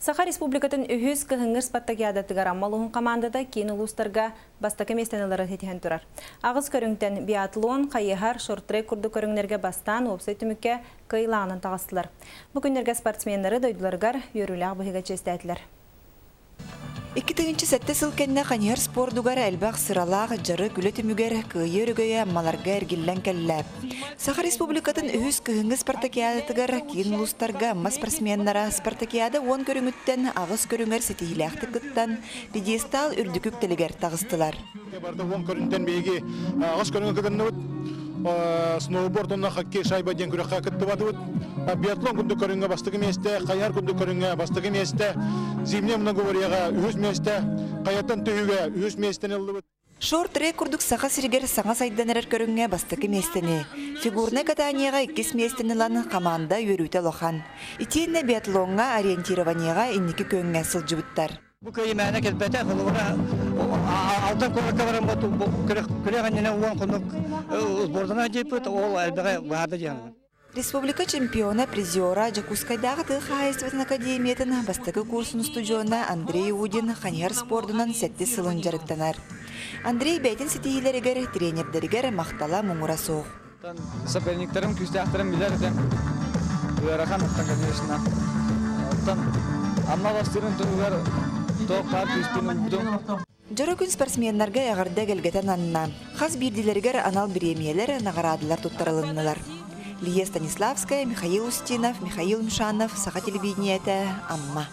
Саха Республикатын үһүс кыһыҥҥы спартакиадатыгар Амма улууһун хамаандата киин улуустарга бастакы миэстэни ылары ситиһэн турар. Аҕыс көрүҥтэн биатлон, хайыһар, шорт-трек курдук көрүҥнэргэ бастаан уопсай түмүккэ кыайыылааҕынан таҕыстылар. Бу күннэргэ спортсменнары дойдуларыгар үөрүүлээх быһыыга чиэстээтилэр. 2007 сыл кэннэ хайыһар спордугар элбэх сыралаах дьарык үлэ түмүгэр кыайыы өрөгөйө Аммаларга эргиллэн кэллэ. Саха Республикатын үһүс кыһыҥҥы спартакиадатыгар киин улуустарга Амма спортсменнара спартакиада 10 көрүҥүттэн аҕыс көрүҥэр ситиһиилээхтик кыттан, пьедестал үрдүк үктэлигэр таҕыстылар. Барыта 10 көрүҥтэн биһиги аҕыс көрүҥэ кытынныбыт. Сноуборд уонна хоккей шайба диэн күрэххэ кыттыбатыбыт. Биатлон курдук көрүҥҥэ бастакы миэстэ, хайыһар курдук көрүҥҥэ бастакы миэстэ, зимняя многоборьеҕа үһүс миэстэ, хайаттан түһүүгэ үһүс миэстэни ыллыбыт. Шорт-трек курдук Саха сиригэр саҥа сайдан эрэр көрүҥҥэ бастакы миэстэни, фигурнай катаниеҕа иккис миэстэни ылан хамаанда үөрүүтэ улахан. Итиэннэ биатлоҥҥа ориентированиеҕа инники күөҥҥэ сылдьыбыттар. Бу кыайымаана кэлбэтэ, холобура, Алдан куоракка баран күрэх иннинэ 10 хонук сборданан дьиэппит, ол элбэҕи быһаарда диэн. Республика чемпиона, призера, Дьокуускайдааҕы тыа хаһаайыстыбатын академиятын бастакы курсун устудьуона Андрей Удин хайыһар спордунан сэттис сылын дьарыктанар. Андрей бэйэтин ситиһиилэригэр, тренердэригэр махтала муҥура суох. Соперниктарым күүстээхтэрин билэр этим. Ыарахан оттон, конечно. Оттон Амма бастыырын туһугар туох баар күүспүн уурдум. Дьоро күн спортсменнарга эҕэрдэ эгэлгэтэ ананна. Хас биирдиилэригэр анал бириэмийэлэр, наҕараадалар туттарылыннылар. Лия Станиславская, Михаил Устинов, Михаил Мшанов, Саха телевидениетэ, Амма.